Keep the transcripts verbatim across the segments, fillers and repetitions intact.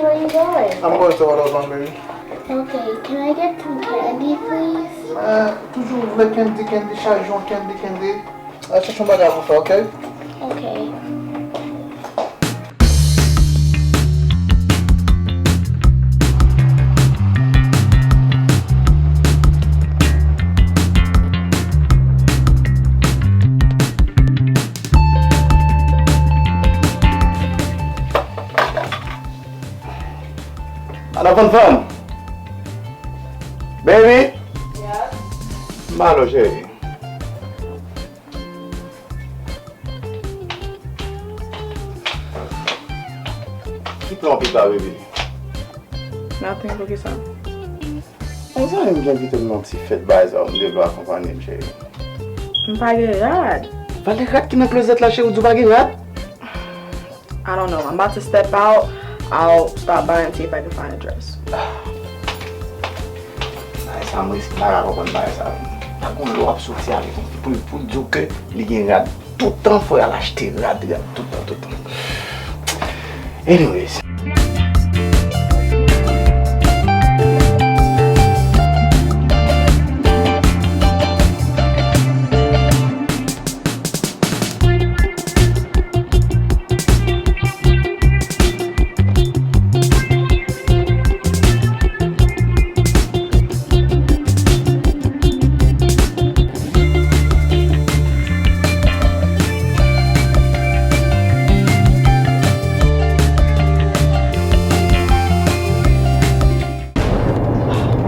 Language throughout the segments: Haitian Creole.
Where you going? I'm going to AutoZone, baby. Okay, can I get some candy, please? Ah, toujou vle candy, candy, chak jou candy, candy. Al chèche yon bagay pou fè, ok? Ok. Madan Fanfan! Baby! Yes? M ba lò, cheri. Ki plan w pita, baby? Nothing, poukisa? Yon zanmi m ki envite m nan yon ti fèt, bagay sa yo, m te vle w akonpanye m, cheri. M pa gen rad. Valè rad ki nan klozèt la, cheri, ou di w pa gen rad? I don't know. I'm about to step out. I'll stop by and see if I can find a dress. Bagay sa, mwen pa ka konprann bagay sa. Pa gon lè w ap soti avèk yon fi pou l, pou l di w ke li gen rad. Toutan fò y al achte rad, rad, toutan, toutan. Anyways.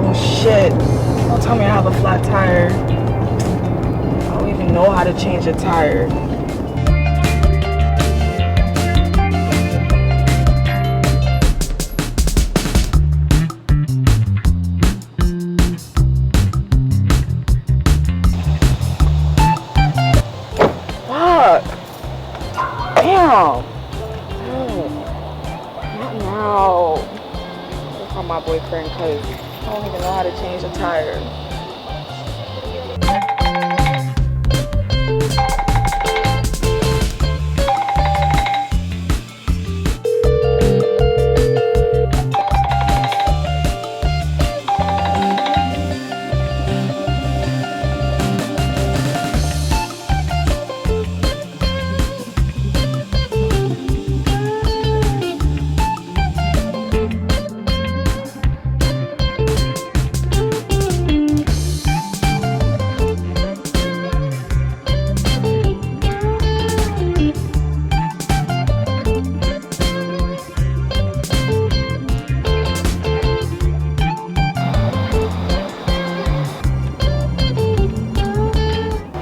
Oh shit. Don't tell me I have a flat tire. I don't even know how to change a tire. Fuck! Damn! Oh, not now. Go call my boyfriend 'cause I don't even know how to change a tire.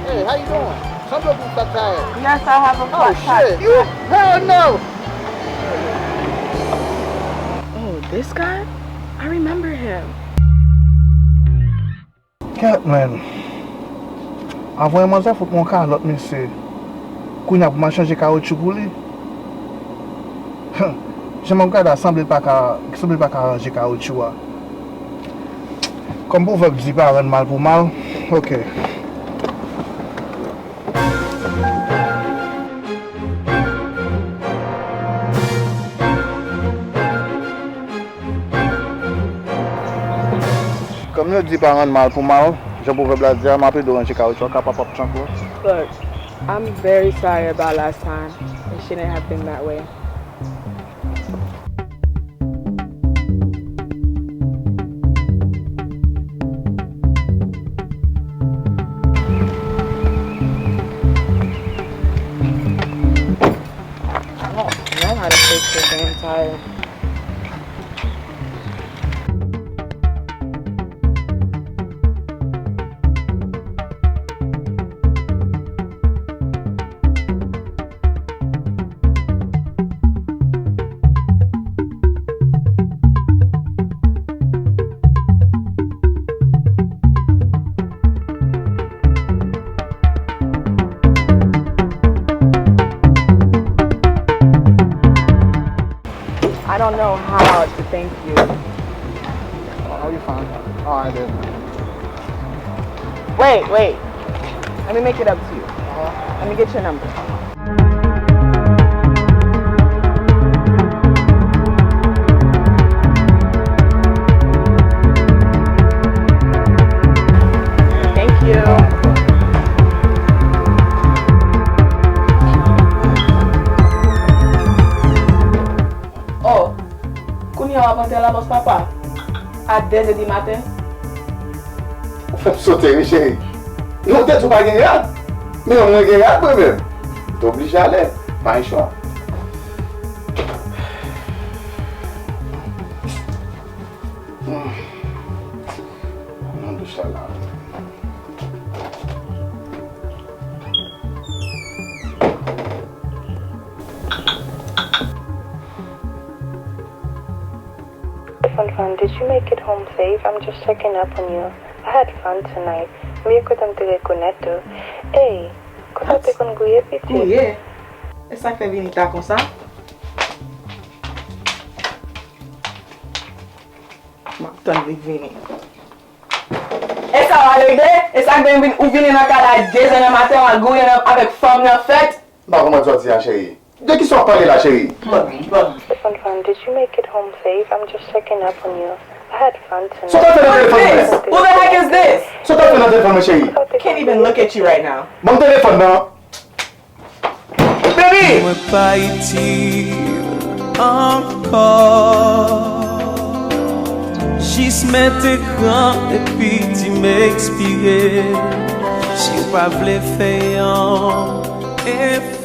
Hey, how you doing? Sanble w gen flat tire. Yes, I have a flat tire. Oh, shit. You? Hell no! Oh, this guy? I remember him. Kèt, man. Avan yon manzè fout mwen yon kalòt, mesye. Kounye a pou m al chanje kawotchou pou li. Jan m ap gade a, sanble l pa ka, sanble l pa ka ranje kawotchou a. Kòm pwovèb di, pa rann mal pou mal. Ok. Kòm yo di pa rann mal pou mal, jan pwovèb la di a, m ap ede w ranje kawotchou a, ka pa p ap trank ou. Look, I'm very sorry about last time. It shouldn't have been that way. I don't know how to fix this damn tire. I don't know how to thank you. Oh, you fine. All right, then. Wait, wait. Let me make it up to you. Uh-huh. Let me get your number. Kounye a w ap antre la, bòs papa? A dèzè di maten? Ou fè m sote, wi, cheri. Non, ou te di w pa gen rad. Men mwen gen rad, mwen menm. M te oblije ale. Pa gen chwa. Nan douch la, la. Fon Fon, did you make it home safe? I'm just checking up on you. I had fun tonight. M ye kote m te rekonèt ou. Ey, kote w te konn gouye, pitit? Gouye? E sa k fè vini ta konsa? M ap tann li vini. E sa w al regle? E sa k fè vin, ou vini nan kay la dèzè nan maten, w al gouye nan, avèk fanm nan fèt? M pa konprann sa w di a, cheri. De kisa w ap pale la, cheri? Bon, bon. Fon Fon, did you make it home safe? I'm just checking up on you. I had fun tonight. Sa w t ap fè nan telefòn mwen? Who the heck is this? Sa w t ap fè nan telefòn mwen, cheri? Can't even look at you right now. Ban m telefòn nan. Baby! Mwen pa itil ankò. Jis met ekran epi di m ekspire. Si w pa vle fè yon efò.